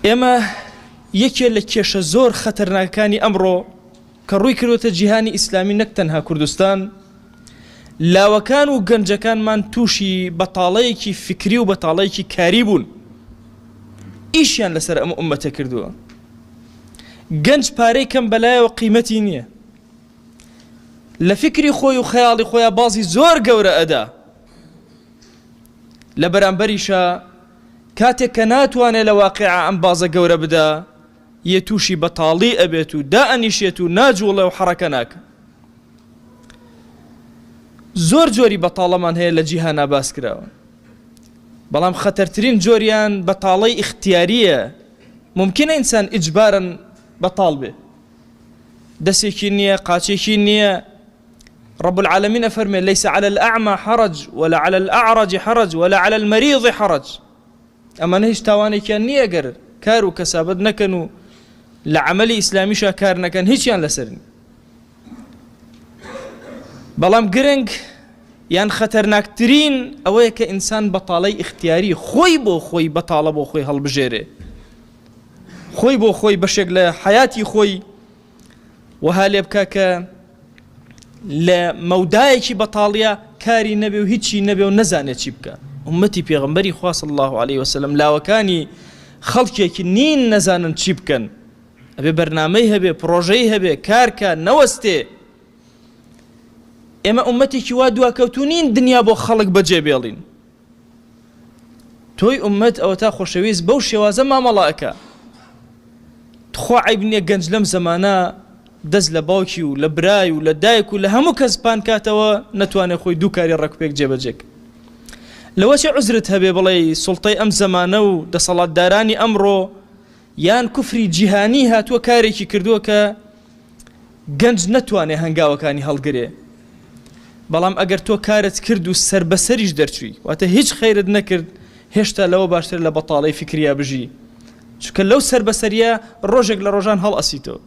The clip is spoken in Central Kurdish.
ئێمە یەکێ لە کێشە زۆر خەتەرناکەکانی ئەمڕۆ کە ڕووی کردوەتە جیهانی ئیسلامی نەک تەنها کوردستان، لاوەکان و گەنجەکانمان تووشی بەتاڵەیەکی فیکری و بەتاڵەیەکی کاری بوون، ئیشیان لەسەر ئەم ئوممەتە کردووە. گەنج پارەی کەم بەلایەوە قیمەتی نییە، لە فیکری خۆی و خەیاڵی خۆیا بازی زۆر گەورە ئەدا، لە بەرامبەریشا کاتێک کە ناتوانێ لە واقیعا ئەم بازە گەورە بدا، یە تووشی بەتاڵی ئەبێت و دائەنیشێت و ناجوڵێ و حەڕەکە ناکا. زۆر جۆری بەتاڵەمان هەیە لە جیهانا باس کراوە، بەڵام خەتەرترین جۆریان بەتاڵەی ئیختیارییە، مومکینە ئینسان ئیجبارەن بەتاڵ بێ، دەسێکی نییە، قاچێکی نییە، رب العالمین ئەفەرمێ ليس على الأعمى حرج ولا على الأعرج حرج ولا على المريض حرج. ئەمانە هیچ تاوانێکیان نییە گەر کار و کەسابەت نەکەن و لە عەمەلی ئیسلامیشا کار نەکەن هیچیان لەسەر نییە. بەڵام گرنگ یان خەتەرناکترین ئەوەیە کە ئینسان بەتاڵەی ئیختیاری خۆی بۆ خۆی بەتاڵە بۆ خۆی هەڵبژێرێ، خۆی بۆ خۆی بەشێک لە حەیاتی خۆی وەها لێ بکا کە لە مەودایەکی بەتاڵیە کاری نەبێ و هیچی نەبێ و نەزانێ چی بکا. ئوممەتی پێغەمبەری خوا صلی اللە علیە وسلم لاوەکانی خەڵکێکی نین نەزانن چی بکەن، ئەبێ بەرنامەی هەبێ، پڕۆژەی هەبێ، کار کا، نەوەستێ. ئێمە ئوممەتێکی وا دواکەوتوو نین دنیا بۆ خەڵک بەجێ بێڵین. تۆی ئوممەت ئەوەتا خۆشەویست بەو شێوازە مامەڵە ئەکا. تخوا عەیب نیە گەنج لەم زەمانە دەست لە باوکی و لە برای و لە دایک و لە هەموو کەس پان کاتەوە نەتوانێ خۆی دوو کاری ڕێکوپێک جێبەجێ کە. لەوە چێ عوزرت هەبێ بڵێی سوڵتەی ئەم زەمانە و دەسەڵاتدارانی ئەمڕۆ یان کوفری جیهانی هاتووە کارێکی کردووە کە گەنج نەتوانێ هەنگاوەکانی هەڵگرێ بەڵام ئەگەر تۆ کارت کرد و سەربەسەریش دەرچووی واتە هیچ خەیرت نەکرد هێشتا لەوە باشتر لە بەتاڵەی فیکریا بژی چونکە لەو سەربەسەریە ڕۆژێک لە ڕۆژان هەڵئەسیتەوە.